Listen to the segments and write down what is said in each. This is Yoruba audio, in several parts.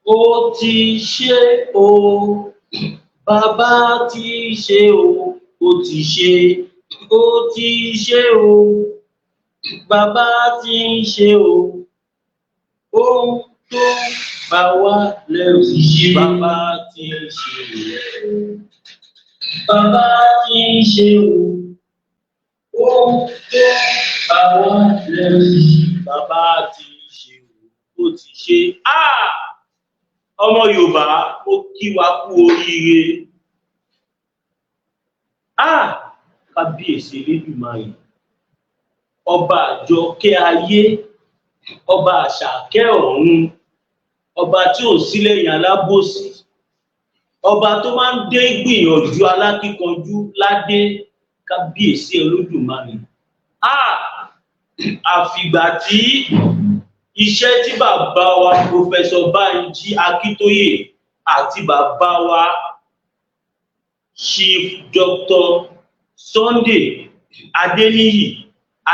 Ó ti ṣe o, bàbá ti ṣe o, ó ti ṣe, ó ti ṣe o, bàbá ti ṣe o, ohun tó ń bà wá lẹ́rù, bàbá ti ṣe o, bàbá ti ṣe o, ohun tó ń bà wá lẹ́rù, bàbá ti ṣe o, ó ti ṣe. Ah! Ọmọ Yorùbá, ó kí wa kú oríire. Ah! Kábíyèsí Elédùmarè, ọba àjọkẹ́ ayé, ọba àṣàkẹ́ ọ̀run, ọba tí ò sí lẹ́yìn alábòsí, ọba tó máa ń dé gbìyànjú alákíkanjú ládé, kábíyèsí Olódùmarè. Ah! Àfìgbà tí iṣẹ́ tí bàbá wa Professor Banji Akíntóyè àti bàbá wa Chief Dr. Sunday Adéníyì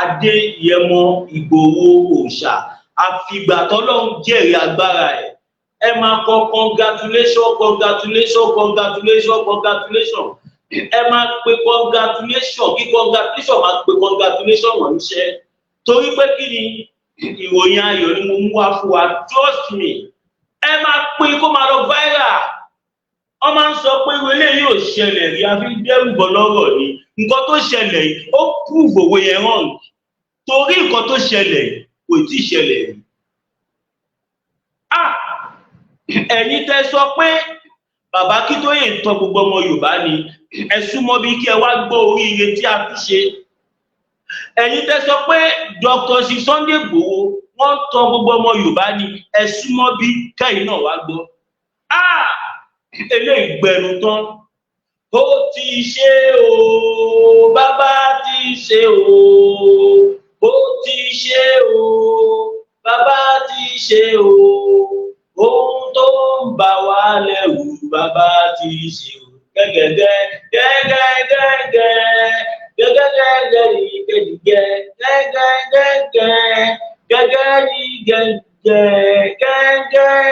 Adéyẹmọ Ìgbòho Òòṣà, àfìgbà tọ́lọ́run jẹ́rìí agbára ẹ̀, ẹ máa kọ congratulation, congratulation, congratulation, congratulation. Ẹ máa pe congratulation, kí congratulation máa pe congratulation ránṣẹ́. Torí pé kí ni? Ìròyìn ayọ̀ ni mo mú wá fún wa. Trust me, ẹ máa pín kó máa lọ viral. Wọ́n máa ń sọ pé irú eléyìí ò ṣẹlẹ̀ rí, a fi ń dẹ́rù bọ́ lọ́rọ̀ ni. Nǹkan tó ṣẹlẹ̀ yìí, ó prove òwe yẹn wrong, torí nǹkan tó ṣẹlẹ̀ yìí kò tí ì ṣẹlẹ̀ rí. Ah! Ẹ̀yin tẹ́ sọ pé bàbá Akíntóyè ń tọ́ gbogbo ọmọ Yorùbá ni, ẹ súnmọ́ bí kí ẹ wá gbọ́ oríire tí a fi ṣe. Ẹ̀yin tẹ́ sọ pé Dr. Sunday Igboho, wọ́n ń tọ́ gbogbo ọmọ Yorùbá ni, ẹ súnmọ́ bí kẹ́yìn náà wá gbọ́. Ah! Eléyìí gbẹnu tán. Ó ti ṣe o, bàbá ti ṣe o, ó ti ṣe o, bàbá ti ṣe o, ohun tó ń bà wá lẹ́rù, bàbá ti ṣe o. Gẹ́gẹ́gẹ́ gẹ́gẹ́gẹ́gẹ́ gẹ́gẹ́gẹ́gẹ́ gẹ́gẹ́ gẹ́gẹ́gẹ́gẹ́ gẹ́gẹ́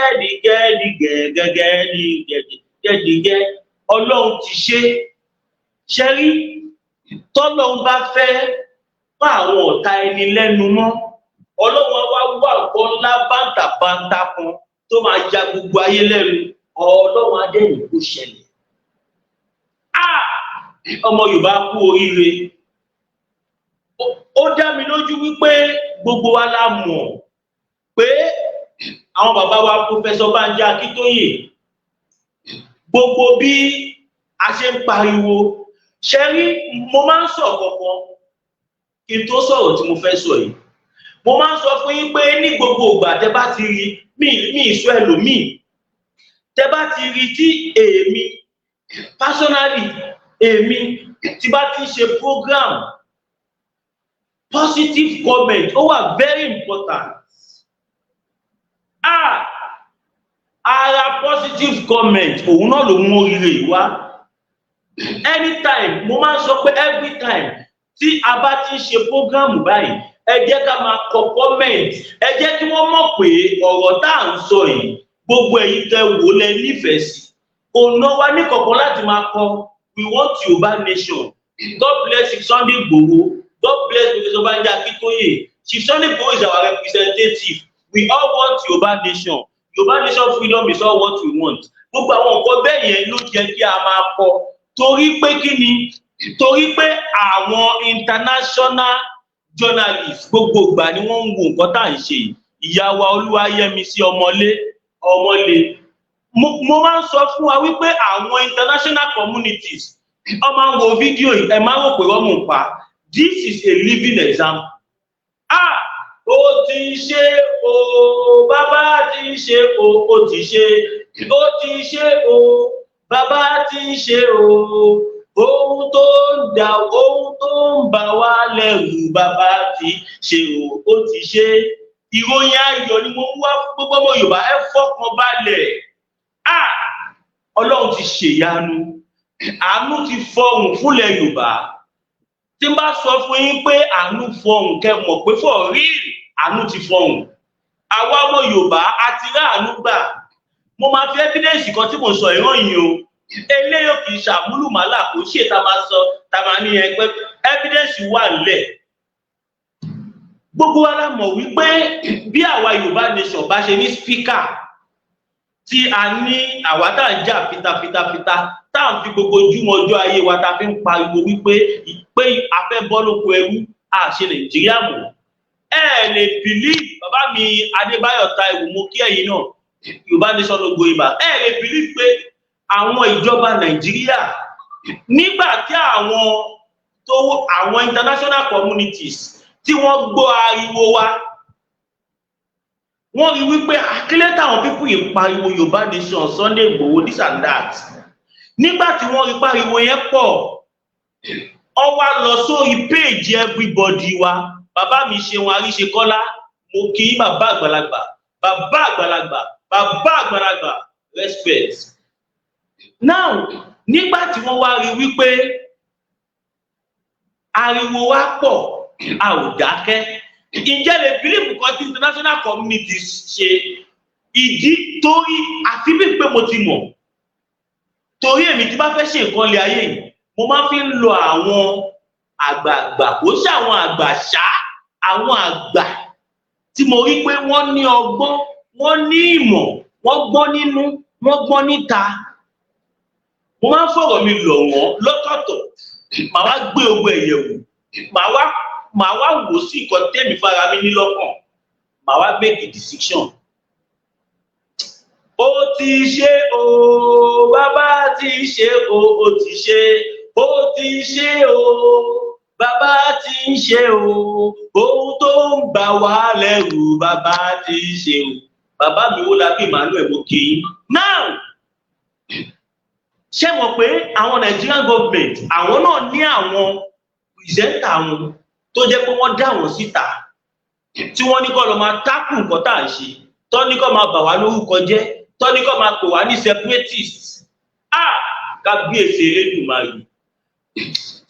gẹ́gẹ́ gẹ́gẹ́ gẹ́gẹ́ gẹ́gẹ́. Ọlọ́run ti ṣe. Ṣẹ́rí tọ́lọ́run bá fẹ́ bá àwọn ọ̀tá ẹni lẹ́nu mọ́, Ọlọ́run á wá wá nǹkan ńlá bàǹtàbàǹtà kan tó máa ya gbogbo ayé lẹ́nu. Ọlọ́run á dẹ̀yìn kó ṣẹlẹ̀. Ọmọ Yorùbá, kú oríire. Ó dá mi lójú wípé gbogbo wa la mọ̀ pé àwọn bàbá wa Professor Banji Akíntóyè, gbogbo bí a ṣe ń pariwo ṣẹ́rí, mo máa ń sọ kankan kí n tó sọ̀rọ̀ tí mo fẹ́ sọ yìí. Mo máa ń sọ fún yín pé ní gbogbo ìgbà tẹ́ bá ti rí mi, mi ìsọ ẹlòmíì, tẹ́ bá ti rí tí èmi personally, èmi tí bá ti ń ṣe program, positive comment ó wà very important. Ah! Ara positive comment òun náà ló mú oríire yìí wá. Anytime, mo máa ń sọ pé every time tí a bá ti ń ṣe program báyìí, ẹ jẹ́ ká máa kọ comment. Ẹ jẹ́ kí wọ́n mọ̀ pé ọ̀rọ̀ tá à ń sọ yìí, gbogbo ẹ̀yin tẹ́ wò lẹ nífẹ̀ẹ́ sí. Kò ná wa ní kọ̀ọ̀kan láti máa kọ "We want Yorùbá nation", "God bless Chief Sunday Igboho", "God bless Professor Banji Akintoye", "Chief Sunday Igboho is our representative", "We all want Yorùbá nation", "Yorùbá nation freedom is all what we want". Gbogbo àwọn nǹkan bẹ́ẹ̀ yẹn ló jẹ́ kí a máa kọ. Torí pé kí ni? Torí pé àwọn international journalists, gbogbo ìgbà ni wọ́n ń wo nǹkan tá à ń ṣe yìí. Ìyá wa Olúwayẹmísí Ọmọlé Ọmọlé, mo máa ń sọ fún wa wípé àwọn international communities, wọ́n máa ń wo fídíò yìí. Ẹ máa ń rò pé wọ́n mú pa. This is a living example. Ah! Ó ti ṣe o, bàbá ti ṣe o, ó ti ṣe, ó ti ṣe o, bàbá ti ṣe o, ohun tó ń dà, ohun tó ń bà wá lẹ́rù, bàbá ti ṣe o, ó ti ṣe. Ìròyìn ayọ̀ ni mo ń wá fún gbogbo ọmọ Yorùbá. Ẹ fọkàn balẹ̀. Ah! Ọlọ́run ti ṣèyanu, àánú ti fọhùn fúnlẹ̀ Yorùbá. Tí n bá sọ fún yín pé àánú fọhùn, kẹ́ mọ̀ pé for real, àánú ti fọhùn. Àwa ọmọ Yorùbá a ti rí àánú gbà. Mo máa fi evidence kan tí mo sọ ìran yìí o. Eléyìí kì í ṣàmúlùmálà, kò ṣe tá a máa sọ tá a máa ní ẹgbẹ́. Evidence wà nílẹ̀. Gbogbo wa la mọ̀ wípé bí àwa Yorùbá nation bá ṣe ní speaker tí a ní, àwa tá à ń jà fitafitafita, tá à ń fi gbogbo ojúmọ́ ọjọ́ ayé wa tá a fi ń pariwo wípé pé a fẹ́ bọ́ lóko ẹrú, a ṣe Nàìjíríà mọ̀. Ẹ lè believe, bàbá mi Adébáyọ̀ Táíwò, mo kí ẹ̀yin náà, Yorùbá nation ló go ibà. Ẹ lè believe pé àwọn ìjọba Nàìjíríà, nígbà tí àwọn tó àwọn international communities tí wọ́n gbọ́ ariwo wa, wọ́n rí wípé àkílẹ̀ táwọn people yìí pariwo Yorùbá nation, Sunday Igboho, this and that. Nígbà tí wọ́n rí pariwo yẹn pọ̀, ọ wá lọ sórí page everybody wa. Bàbá mi ṣeun Àríṣekọ́lá, mo kí bàbá àgbàlagbà, bàbá àgbàlagbà, bàbá àgbàlagbà, respect. Now, nígbà tí wọ́n wá rí wípé ariwo wa pọ̀, a ò dákẹ́, ǹjẹ́ lè believe kan tí international community ṣe? Ìdí torí àfi bí pé mo ti mọ̀, torí èmi tí bá fẹ́ ṣe nǹkan lé ayé yìí, mo máa fi ń lo àwọn àgbààgbà, kò sí àwọn àgbà ṣá, àwọn àgbà tí mo rí pé wọ́n ní ọgbọ́n, wọ́n ní ìmọ̀, wọ́n gbọ́n nínú, wọ́n gbọ́n níta. Mo máa ń fọ̀rọ̀ mi lọ̀ wọ́n lọ́tọ̀ọ̀tọ̀, màá wá gbé ogun ẹ̀yẹ̀wò, màá wá wò sí nǹkan tẹ́mi fara mi ní lọ́kàn, màá wá make a decision. Ó ti ṣe o, bàbá ti ṣe o, ó ti ṣe, ó ti ṣe o, bàbá ti ń ṣe o. Ohun tó ń bà wá lẹ́rù, bàbá ti ń ṣe o. Bàbá mi wó la bí Emmanuel, mo kì í. Now, ṣé mọ̀ pé àwọn Nigerian government, àwọn náà ní àwọn presenter wọn tó jẹ́ pé wọ́n dá wọn síta, tí wọ́n ní kó lọ máa tákù nǹkan tá à ń ṣe, tó ní kó máa bà wá lórúkọ jẹ́, tó ní kó máa pè wá ní separatist? Ah, kábíyèsí Elédùmarè!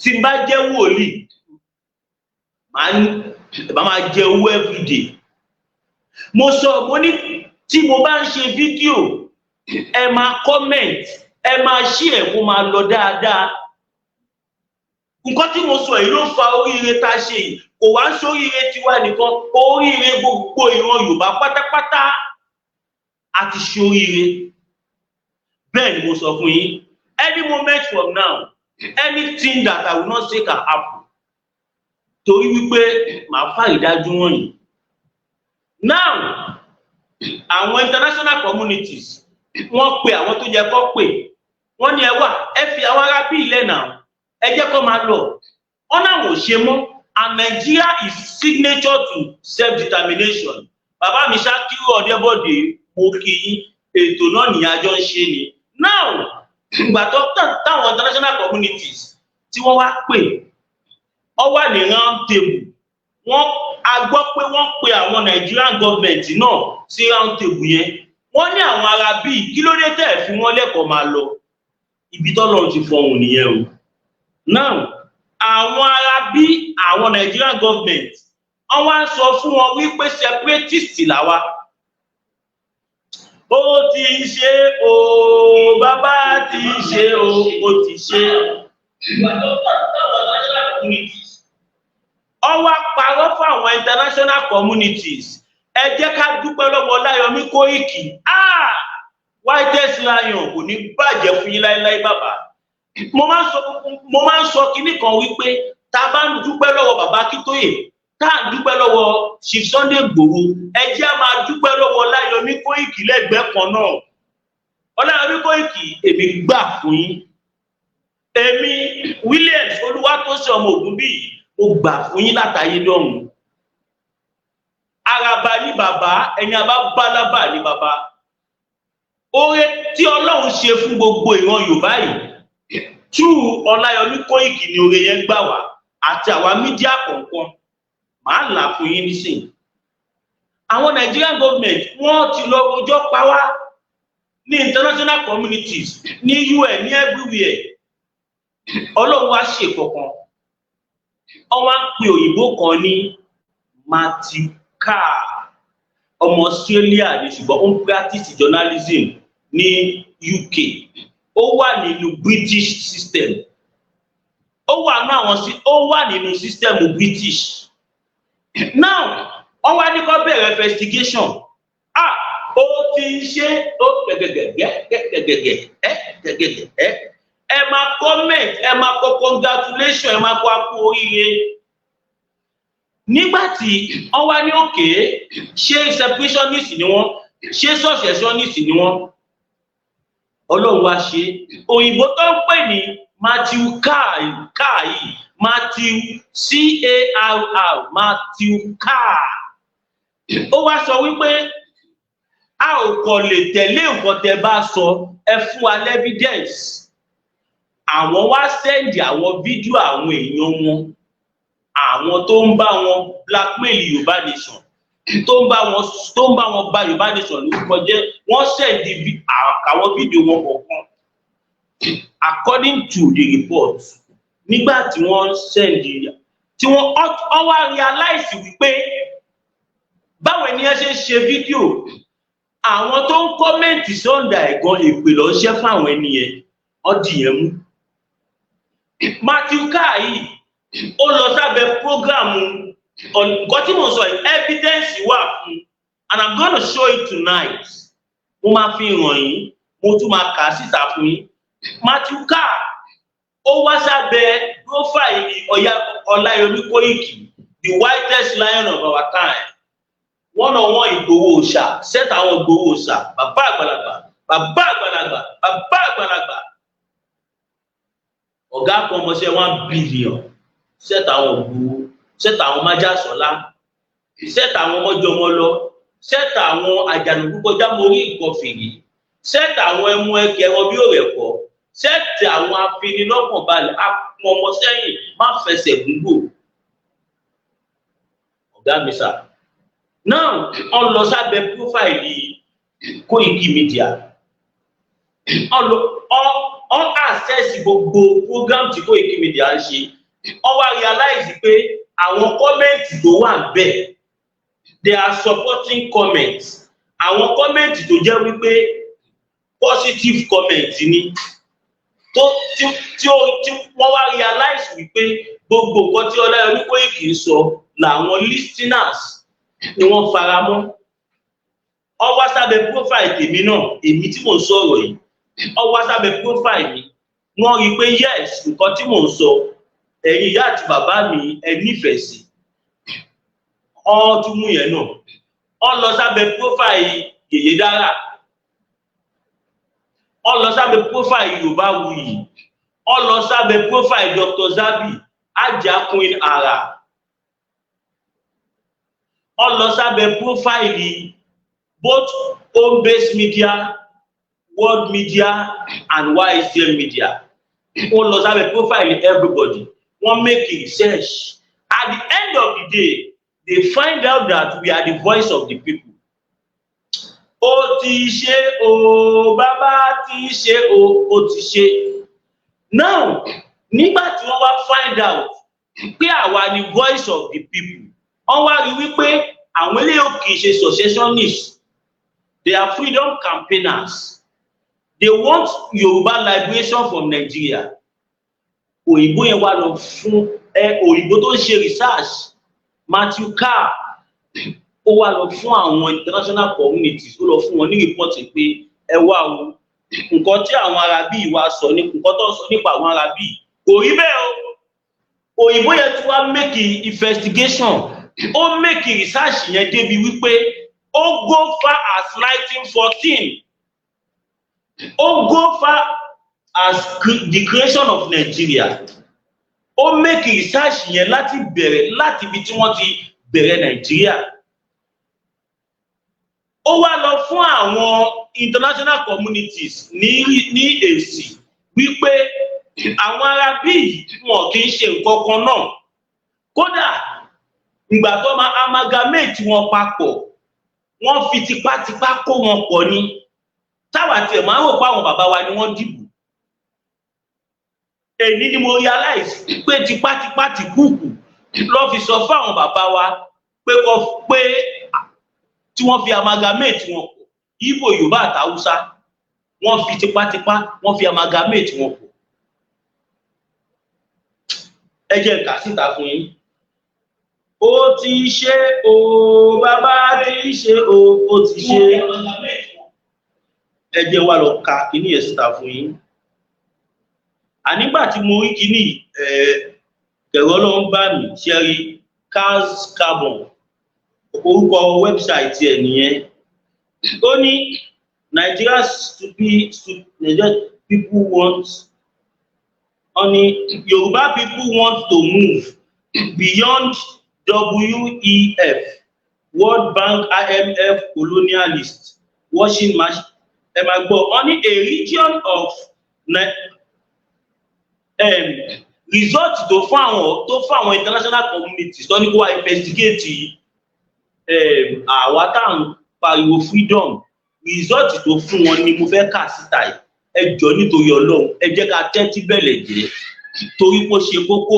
Tí n bá jẹ́ wòlíì, màá máa jẹ owó everyday. Mo sọ, mo ní tí mo bá ń ṣe fídíò, ẹ máa comment, ẹ máa share kó máa lọ dáadáa. Nǹkan tí mo sọ yìí ló fa oríire tá a ṣe yìí. Kò wá ń sóríire tiwa nìkan, oríire gbogbo ìran Yorùbá pátápátá. A ti ṣoríire, bẹ́ẹ̀ ni mo sọ fún yín. Any moment from now, anything that I will not say can happen, torí wípé màá fàrídájú wọ̀nyí. Now, àwọn international communities, wọ́n pe àwọn tó yẹ kó pè, wọ́n ní ẹ wà, ẹ fi àwọn ará bí ilẹ̀ náà, ẹ jẹ́ kó máa lọ. Wọ́n náà ò ṣe mọ́. And Nigeria is signature to self-determination. Bàbá mi Ṣakiru Ọ̀dẹ́bọ̀dé, mo kí yín. Ètò náà ní àjọ ń ṣe ni. Now, ìgbà tó táwọn international communities tí wọ́n wá pè, ọ wà ní round table. Wọ́n a gbọ́ pé wọ́n pe àwọn Nigerian government náà sí round table yẹn. Wọ́n ní àwọn ará bíi kí ló dé tẹ̀ fi wọ́n lẹ́kọ̀ọ́ máa lọ? Ibi tọ́lọ́run ti fọhùn nìyẹn o. Now, àwọn ará bí àwọn Nigerian government, wọ́n wá ń sọ fún wọn wípé separatist làwa. Ó ti ṣe o, bàbá ti ṣe o, ó ti ṣe. Ó wá parọ́ fún àwọn international communities. Ẹ jẹ́ ká dúpẹ́ lọ́wọ́ Ọláyọmí Kóìkì. Ah, whitest lion, kò ní bàjẹ́ fún yín láéláé, bàbá. Mo máa ń sọ kinní kan wípé tá a bá ń dúpẹ́ lọ́wọ́ bàbá Akíntóyè, tá à ń dúpẹ́ lọ́wọ́ Chief Sunday Igboho, ẹ jẹ́ á máa dúpẹ́ lọ́wọ́ Ọláyọmí Kóìkì lẹ́gbẹ̀ẹ́ kan náà. Ọláyọmí Kóìkì, èmi gbà fún yín. Èmi Williams Olúwatósìn ọmọ Ògúnbíyì, mo gbà fún yín látàyé dọ̀run. Araba ní bàbá, ẹni àbá bálábà ní bàbá. Oore tí Ọlọ́run ṣe fún gbogbo ìran Yorùbá yìí, through Ọláyọmí Kóìkì ni oore yẹn gbà wá, àti àwa media kọ̀ọ̀kan. Màá là fún yín nísìnyí. Àwọn Nigerian government, wọ́n ti lọ rojọ́ pa wá ní international communities, ní UN, ní everywhere. Ọlọ́run wá ṣe kọ̀ọ̀kan. Wọ́n wá ń pe òyìnbó kan ní Matthew Carr, ọmọ Australia ní, ṣùgbọ́n ó ń practice journalism. Ní UK, ó wà nínú British system, ó wà ní àwọn sí, ó wà nínú system British. Now, wọ́n wá ní kó bẹ̀rẹ̀ investigation. Ah, ó ti ṣe ó gẹ̀gẹ̀gẹ̀ gẹ̀gẹ̀gẹ̀ ẹ gẹ̀gẹ̀gẹ̀ ẹ. Ẹ máa comment, ẹ máa kọ congratulation, ẹ máa kọ akú oríire. Nígbà tí wọ́n wá ní òkè, ṣé separationist ni wọ́n, ṣé secessionist ni wọ́n? Ọlọ́run wá ṣe, òyìnbó tó ń pè ní Matthew Carr, Carr yìí, Matthew Carr, Matthew Carr, ó wá sọ wípé a ò kọ̀ lè tẹ̀lé nǹkan tẹ́ bá sọ, ẹ fún wa evidence. Àwọn wá send àwọn fídíò àwọn èèyàn wọn, àwọn tó ń bá wọn blackmail Yorùbá Nation, tó ń bá wọn bà Yorùbá Nation lórúkọ jẹ́. Wọ́n send àwọn fídíò wọn kọ̀ọ̀kan. According to the report, nígbà tí wọ́n send, tí wọ́n ọ wá realize wípé báwo ènìyàn ṣe ń ṣe fídíò, àwọn tó ń comment sọ́ndà ẹ̀gan, èpè lọ ṣẹ́ fáwọn ènìyàn ọdì yẹn mú. Matthew Carr yìí, ó lọ sábẹ́ program. Nǹkan tí mo sọ yìí, evidence wà fún, and I'm gonna show it tonight. Mo máa fi hàn yín, mo tún máa kà á síta fún yín. Matthew Carr, ó wá sábẹ́ profile Ọ̀yá Ọláyọmí Kóìkì, the whitest lion of our time, one on one Ìgbòho Òòṣà, set àwọn Ìgbòho Òòṣà, bàbá àgbàlagbà, bàbá àgbàlagbà, bàbá àgbàlagbà, ọ̀gá kan, ọmọọṣẹ́ 1 billion, set àwọn Ìgbòho, set àwọn májàsọ́lá, set àwọn ọmọjọmọ lọ, set àwọn àjànàkú kọjá mo rí nǹkan fìrí, set àwọn ẹmu ẹkẹ wọn bí òrẹ̀ kọ́, set àwọn afinilọ́kànbalẹ̀, apọn ọmọ sẹ́yìn má fẹsẹ̀ gúngò. Ọ̀gá mi sà, now, wọ́n lọ sábẹ́ profile Koiki Media, wọ́n lọ wọ́n access gbogbo program tí Koiki Media ń ṣe. Wọ́n wá realize pé àwọn comment tó wà bẹ́ẹ̀, they are supporting comments, àwọn comment tó jẹ́ wípé positive comment ni, tó tí tí ó tí wọ́n wá realize wípé gbogbo nǹkan tí Ọláyọmí Kóìkì ń sọ làwọn listeners ni wọ́n fara mọ́. Ó wá sábẹ́ profile tèmi náà, èmi tí mò ń sọ̀rọ̀ yìí, ó wá sábẹ́ profile mi, wọ́n rí i pé yes, nǹkan tí mò ń sọ, ẹ̀yin ìyá àti bàbá mi, ẹ nífẹ̀ẹ́ sí. Ọ tún mú yẹn náà, ó lọ sábẹ́ profile Yèyé Dára, ó lọ sábẹ́ profile Yorùbáwùyí, ó lọ sábẹ́ profile Dr. Zabi Ajá Queen Ara, ó lọ sábẹ́ profile both home based media, world media and YSM media. Wọ́n lọ sábẹ́ profile everybody, wọ́n make research. At the end of the day, they find out that we are the voice of the people. Ó ti ṣe o, bàbá ti ṣe o, ó ti ṣe. Now, nígbà tí wọ́n wá find out pé àwa ni voice of the people, wọ́n wá rí wípé àwọn eléyìí ò kì í ṣe secessionists, they are freedom campaigners, they want Yorùbá liberation from Nigeria. Òyìnbó yẹn wá lọ fún ẹ, òyìnbó tó ń ṣe research, Matthew Carr, ó wá lọ fún àwọn international communities, ó lọ fún wọn ní report pé ẹ wá o, nǹkan tí àwọn arábí wa sọ ní, nǹkan tó ń sọ nípa àwọn arábí kò rí bẹ́ẹ̀ o. Òyìnbó yẹn ti wá make investigation, ó make research yẹn débi wípé ó go far as 1914, ó go far as the creation of Nigeria. Ó make research yẹn láti bẹ̀rẹ̀ láti ibi tí wọ́n ti bẹ̀rẹ̀ Nàìjíríà. Ó wá lọ fún àwọn international communities ní èsì wípé àwọn ará bíi wọn kì í ṣe nǹkan kan náà. Kódà, ìgbà tó máa amalgamate wọn papọ̀, wọ́n fi tipátipá kó wọn pọ̀ ni. Táwa tiẹ̀ máa ń rò pé àwọn bàbá wa ni wọ́n dìbò, èyí ni mo realize pé tipátipá ti kúùkù lọ́ fi sọ fún àwọn bàbá wa pé kọ́ pé tí wọ́n fi amalgamate wọn pọ̀, Ìgbò, Yorùbá àtàwùsá. Wọ́n fi tipátipá, wọ́n fi amalgamate wọn pọ̀. Ẹ jẹ́ n kà síta fún yín. Ó ti ṣe o, bàbá ti ṣe o, ó ti ṣe. Ẹ jẹ́ wá lọ ka kíní yẹn síta fún yín. Ànígbà tí mo rí kíní kẹ̀rọ ló ń bá mi ṣe rí. Cars Carbon, orúkọ website ẹ̀ nìyẹn. Ó ní Nigeria stupid, Nigeria people want, ó ní Yorùbá people want to move beyond WEF, World Bank, IMF, colonialist washing machine. Ẹ máa gbọ́, ó ní a region of result tó fún àwọn international communities tó ní kó wá investigate àwa tá à ń pariwo freedom. Result tó fún wọn ni mo fẹ́ kà síta yìí. Ẹ jọ, nítorí Ọlọ́run, ẹ jẹ́ ká tẹ́tí bẹ̀lẹ̀ jẹ́, torí kó ṣe kókó.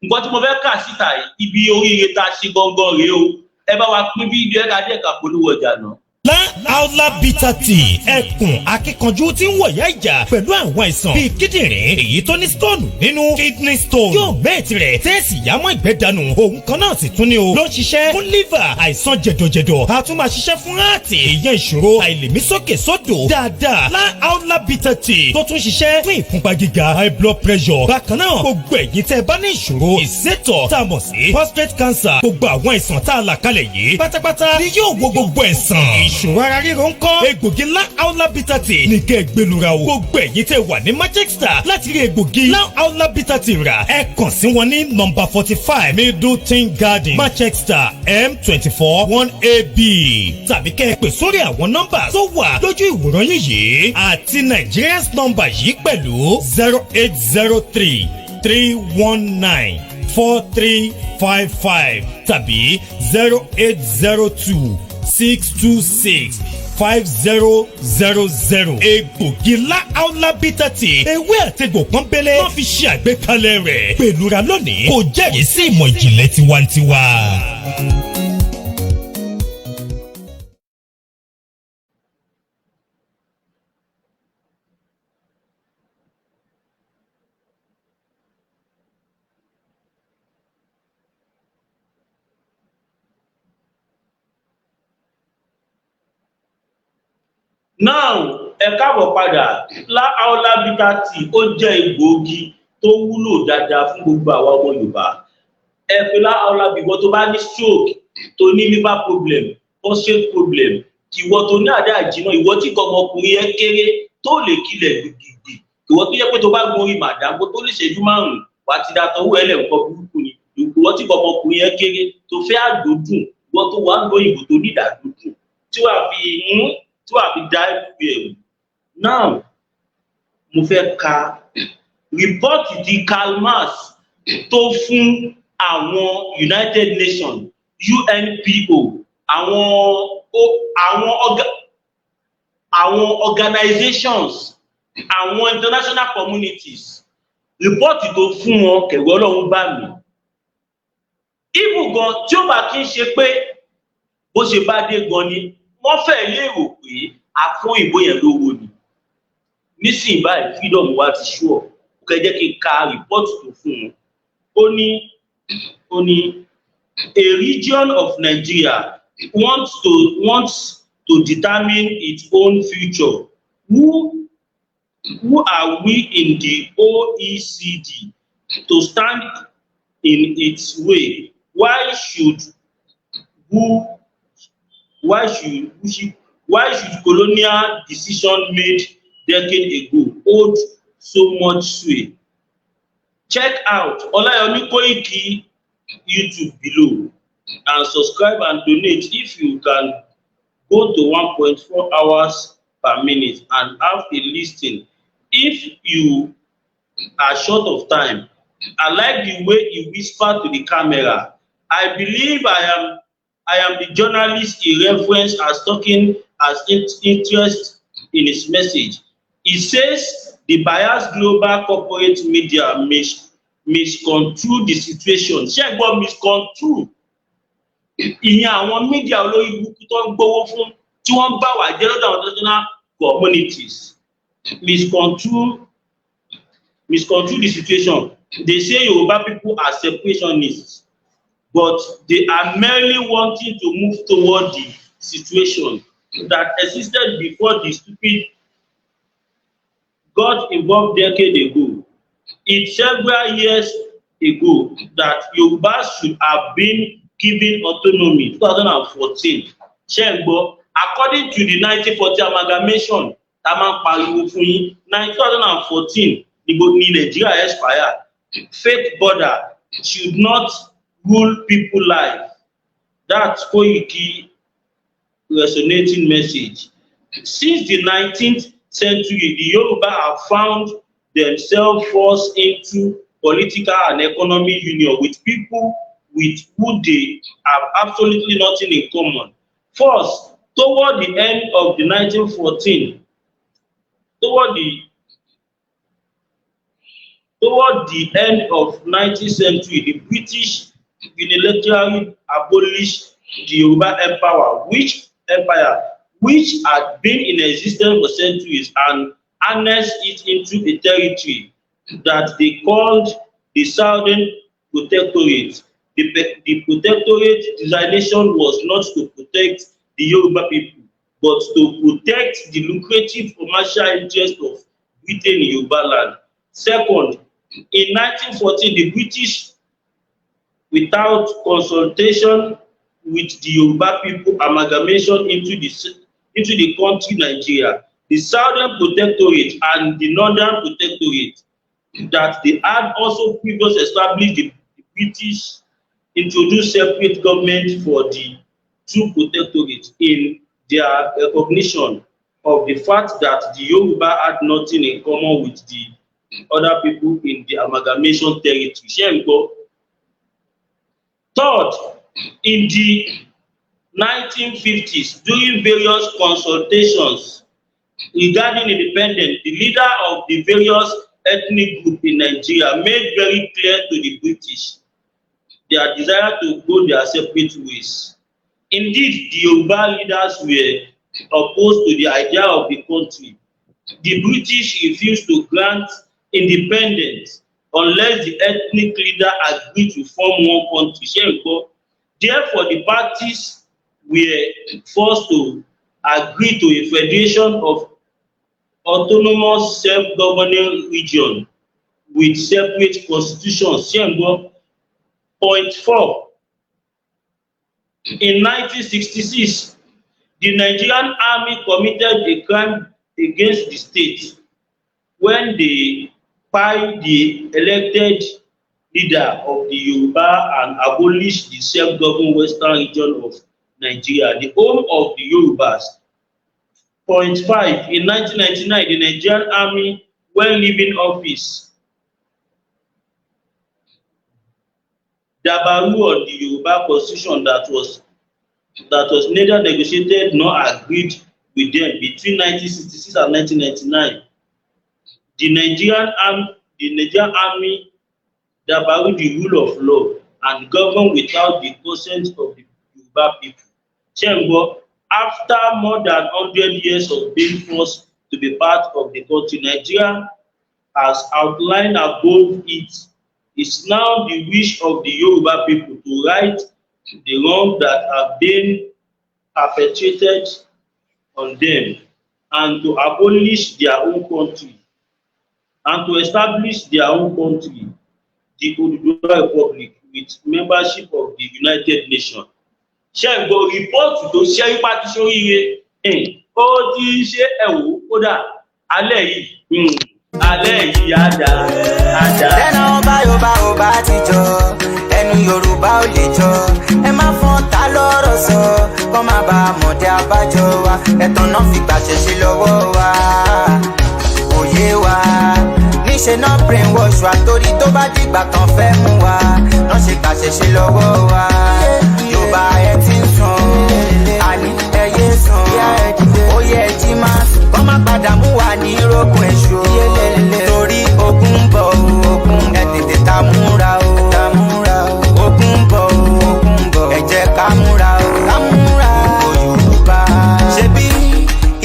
Nǹkan tí mo fẹ́ kà síta yìí, ibi oríire tá a ṣe gangan rèé o. Ẹ bá wa pín fídíò ẹ, ká díẹ̀ ká polówó ọjà náà. Aula Bitter Tea, ẹkùn akíkanjú tí ń wọ̀yá ìjà pẹ̀lú àwọn àìsàn bíi kíndìnrín èyí tó ní stone nínú, kidney stone, yóò mẹ́ẹ̀tì rẹ̀ tẹ́ẹ̀sì yámọ́ ìgbẹ́ dànù. Òun kan náà sì tún ní o ló ń ṣiṣẹ́ fún liver, àìsàn jẹ̀dọ̀jẹ̀dọ̀. A tún máa ṣiṣẹ́ fún heart, ìyẹn ìṣòro àìlèmí sókè sódò dáadáa. Lá Aula Bitter Tea tó tún ṣiṣẹ́ fún ìfúnpá gíga, high blood pressure. Bákan náà, gbogbo ẹ̀yin tẹ́ ẹ bá ní ìṣòro ìsétọ̀ tá a mọ̀ sí prostate cancer, gbogbo àwọn àìsàn tá a là kalẹ̀ yìí pátápátá ni yóò wo gbogbo ẹ̀sán. Ìṣòro ara ríro ń kọ́? Egbògi ńlá Aula Bitter Tea ní kẹ́ ẹ gbẹlura o. Gbogbo ẹ̀yin tẹ́ wà ní Manchester, láti rí egbògi ńlá Aula Bitter Tea rà, ẹ kàn sí wọn ní nọ́mbà 45 Middleton Garden, Manchester, M24 1AB, tàbí kẹ́ ẹ pè sórí àwọn nọ́mbà tó wà lójú ìwòran yín yìí àti Nigerians nọ́mbà yìí pẹ̀lú: 08033194355 tàbí 08026265000. Egbògi ńlá Aula Bitter Tea, ewé àtegbò pọ́nbélé wọ́n fi ṣe àgbékalẹ̀ rẹ̀. Pẹ̀lúra lónìí, kò jẹ́rìí sí ìmọ̀ ìjìnlẹ̀ tiwantiwa. Now, ẹ káàbọ̀ padà. Láàólà Bitter Tea, ó jẹ́ egbòogi tó wúlò dáadáa fún gbogbo àwa ọmọ Yorùbá. Ẹ pé láàólà bí ìwọ tó bá ní stroke, tó ní liver problem, prostate problem, ìwọ tó ní àdá àjìnà, ìwọ tí kò ọmọkùnrin yẹn kéré tó lè kilẹ̀ gbìgbìgbì, ìwọ tó yẹ pé tó bá gun orí màdàgbó tó lè ṣẹ́jú 5, wà á ti da tọwọ́ ẹlẹ̀, nǹkan burúkú ni. Ìwọ tí kò ọmọkùnrin yẹn kéré tó fẹ́ àgbòdùn, ìwọ tó wà ń lo ìbò tó ní ìdàgbòdùn tí wàá fi dá ẹ̀rù ẹ̀rù. Now, mo fẹ́ ka report ti Karl Marx tó fún àwọn United Nations, UNPO, àwọn organizations, àwọn international communities. Report tó fún wọn, kẹ̀rọ Ọlọ́run bá mi ibù gan. Tí ó bá kí ń ṣe pé bó ṣe bá dé gan ni wọ́n fẹ́ lérò pé àfún ìbò yẹn lówó ni. Nísìnyí báyìí, freedom wa ti sure. Kẹ jẹ́ kí n ka report tó fún wọn. Ó ní a region of Nigeria wants to determine its own future. Who are we in the OECD to stand in its way? Why should colonial decision made decade ago hold so much sway? Check out Olayomi Koiki YouTube below and subscribe and donate if you can. Go to 1.4 hours per minute and have a listen if you are short of time. I like the way he whispered to the camera. I believe I am the journalist he referenced as talking as interest in his message. He says the biased global corporate media misconstrue the situation. Ṣé ẹ gbọ́ misconstrue? Ìyẹn àwọn media olórí burúkú tó ń gbowó fún, tí wọ́n ń bá wà jẹ́ lọ́dọ̀ àwọn international communities. misconstrue the situation. They say Yoruba people are separationists, but they are merely wanting to move toward the situation that existed before the stupid got involved decade ago. It's several years ago that Yoruba should have been given autonomy, 2014. Ṣé ń gbọ́? According to the 1940 amalgamation tá a máa ń pariwo fún yín, 2014 ní gbogbo ní Nàìjíríà expire. Fake border should not rule people life. That's Koiki resonating message. Since the 19th century, the Yoruba have found themselves forced into political and economic union with people with who they have absolutely nothing in common. First, toward the end of the 1914, toward the end of 19th century, the British unilaterally abolished the Yoruba Empire, which had been in existence for centuries, and annexed it into a territory that they called the Southern Protectorate. The protectorate designation was not to protect the Yoruba people, but to protect the lucrative commercial interest of Britain in Yoruba land. Second, in 1914, the British, without consultation with the Yoruba people, amalgamation into the country Nigeria, the Southern Protectorate and the Northern Protectorate that they had also previously established. The British introduced separate government for the two protectorates in their recognition of the fact that the Yoruba had nothing in common with the other people in the amalgamation territory. Ṣé ń gbọ́? Third, in the 1950s, during various consultations regarding independence, the leader of the various ethnic groups in Nigeria made very clear to the British their desire to go their separate ways. Indeed, the Yoruba leaders were opposed to the idea of the country. The British refused to grant independence unless the ethnic leader agreed to form one country. Ṣé ń gbọ́? Therefore, the parties were forced to agree to a federation of autonomous self-governing region with separate constitutions. Ṣé ń gbọ́? Point four. In 1966, the Nigerian Army committed a crime against the state when they kpai the elected leader of the Yoruba and abolished the self-governed western region of Nigeria, the home of the Yorubas. Point five, in 1999, the Nigerian Army, when leaving office, dabaru on the Yoruba constitution that was neither negotiated nor agreed with them between 1966 and 1999. The Nigerian Army dabaru the rule of law and govern without the consent of the Yoruba people. Ṣé ń gbọ́? After more than 100 years of being forced to be part of the country, Nigeria, as outlined above, it is now the wish of the Yoruba people to right the wrong that have been perpetrated on them and to abolish their own country and to establish their own country, the Oduduwa Republic, with membership of the United Nations. Ṣé ń gbọ́ report tó ṣe ipá tí sóríire ó ti ṣe ẹ̀wò kódà alẹ́ yìí, alẹ́ yìí á dá á dá. Lẹ́nu ọba Yorùbá ò bá ti jọ, ẹnu Yorùbá ò lè jọ. Ẹ má fọ́n ta lọ́rọ̀ sọ, kọ́ má bàa mọ̀dé abájọ wa. Ẹ̀tàn náà fi gbàṣẹ ṣe lọ́wọ́ wa. Òye wa níṣẹ́ náà brain wash wa, torí tó bá dìgbà tán fẹ́ mú wa náà ṣe gbàṣẹ ṣe lọ́wọ́ wa. Yorùbá, ẹ ti ń sùn, àní ẹ yé sùn, ó yẹ jí máa sùn, kọ́ má padà mú wa ní rógùn èṣù, torí ogun ń bọ̀ o. Ẹ tètè ta múra o, ogun ń bọ̀ o, ẹ jẹ́ ká múra o, gbogbo Yorùbá. Ṣebí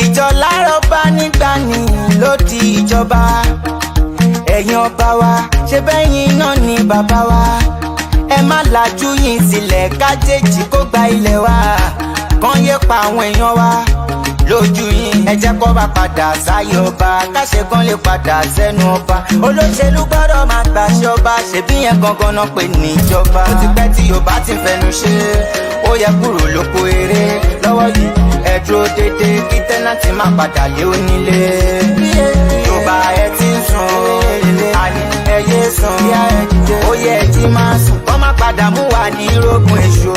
ìjọ lárọ̀ bá nígbà ní ló di Ìjọba, ẹ̀yin ọba wa, ṣe bẹ́yìn náà ni bàbá wa. Ẹ má lajú yín sílẹ̀ kájèjì kó gba ilẹ̀ wa, kàn yé pa àwọn èèyàn wa lójú yín. Ẹ jẹ́ kó bá padà sáyé ọba, káṣe kan lè padà sẹ́nu ọba. Olóṣèlú gbọ́dọ̀ máa gbàṣẹ ọba, ṣèbí yẹn gangan náà pè níjọba. Ó ti pẹ́ tí Yorùbá ti fẹnu ṣe, ó yẹ kúrò lóko eré lọ́wọ́ yìí. Ẹ dúró dédé kí tẹ́nàtì má padà lé onílé. Yorùbá, ẹ ti ń sùn, àní ẹ yé sùn, ó yẹ ẹ jí máa sùn, kọ́ má padà mú wa ní rógun èṣù.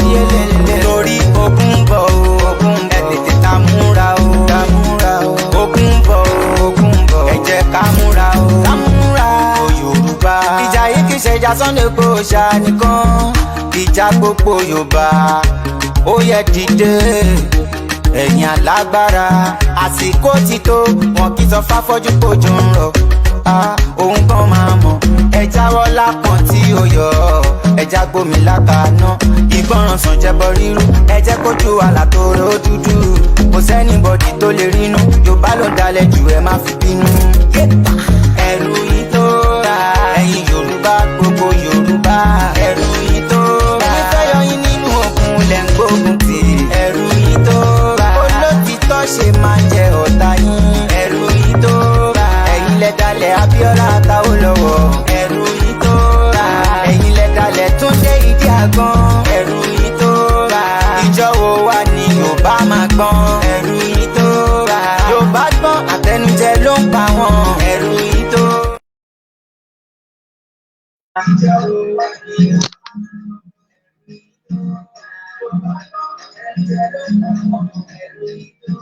Torí ogun ń bọ̀ o, ẹ tètè ta múra o. Ogun ń bọ̀ o, ẹ jẹ́ ká múra o, ká múra o Yorùbá. Ìjà yìí kì í ṣe ìjà Sunday Igboho ṣá nìkan, ìjà gbogbo Yorùbá. Ó yẹ dìde, ẹ̀yin alágbára, àsìkò ti tó. Wọn kì í sọ fáfọ́jú kojú ń rọ̀, òun kan máa mọ̀. Ẹ jáwọ́ lápọ̀n tí ó yọ, ẹja gbómi lákaná. Ìgbọràn sàn jẹbọ rírú, ẹ jẹ́ kójú àlà tó rò dúdú. Kò sẹ́nibọ̀dì tó lè rínú, Yorùbá ló dalẹ̀ jù, ẹ má fi bínú. Ẹ̀rù yìí tó ra ẹ̀yin Yorùbá, gbogbo Yorùbá, ẹ̀rù yìí tó ra. Ẹni fẹ́ yọ yín nínú ogun lẹ̀ ń gbógun tì. Ẹ̀rù yìí tó ra. Olótìtọ́ ṣe máa jẹ ọ̀tá yín. Ẹ̀rù yìí tó ra. Ẹ̀yin lẹ dalẹ̀ Abíọ́lá táwọn lọ́wọ́. Ẹ̀rù yìí tó ra. Ẹ̀yin lẹ dalẹ̀ Túndé Ìdí Àgbọn. Ẹ̀rù yìí tó ra. Ìjọ wo wà ní Yorùbá máa gbọ́n? Ẹ̀rù yìí tó ra. Yorùbá gbọ́n, àtẹnujẹ ló ń pa wọ́n. Ẹ̀rù yìí tó. Ìjọ wo wà ní Yorùbá gbọ́n, àtẹnujẹ ló ń pa wọ́n. Ẹ̀rù yìí tó.